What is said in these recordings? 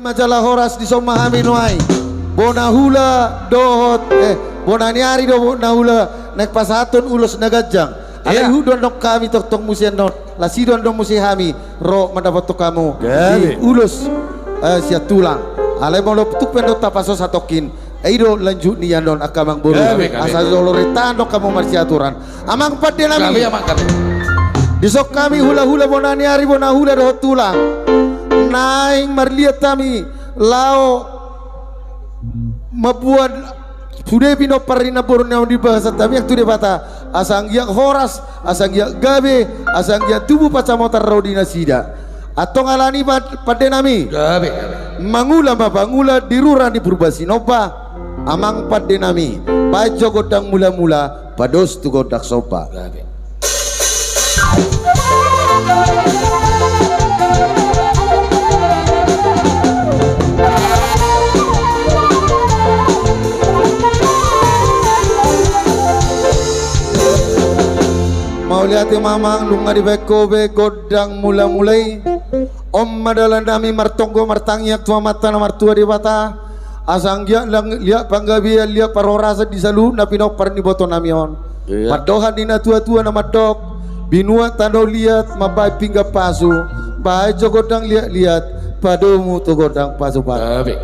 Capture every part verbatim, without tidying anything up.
Ma jala horas, dison ma hami nuaeng. Bona hula dohot, eh, bona ni ari dohot bona hula naeng pasahathon ulos na ganjang. Alai hudokhon hami tongtong muse annon, las i do annon muse hami ro mandapothon hamu di ulos, eh, sian tulang. Alai molo tung pe annon tapaso satongkin, i do lanjut ni annon angka amang boru. Asa jolo rentahan do hamu marsiaturan. Amang pande nami. Dison hami hulahula bona ni ari, bona hula dohot tulang. Naeng marliat hami laho mamboan sude pinompar ni namboru na di bagasan tamiang tu Debata, asa anggiat horas, asa anggiat gabe, asa anggiat tubu pansamotan ro di nasida. Antong alani pande nami. Mangula ma pangula di rura ni Purba Sinomba. Amang pande nami, baen jo gondang mulamula, pados tu gondang somba. Mauliate ma amang, nunga dibaen ho be gondang mulamula i. On ma dalan nami martonggo martangiang tu Amanta na martua Debata. Asa anggiat liat panggabean, liat parhorasan di saluhut na pinompar ni iboto nami on. Pandohan ni natuatua na mandok: Binuat tano liat mambaen pinggan pasu, baen jo gondang liatliat, padomu tu gondang pasupasu.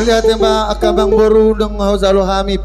Ate ma angka amangboru, dung hujalo hami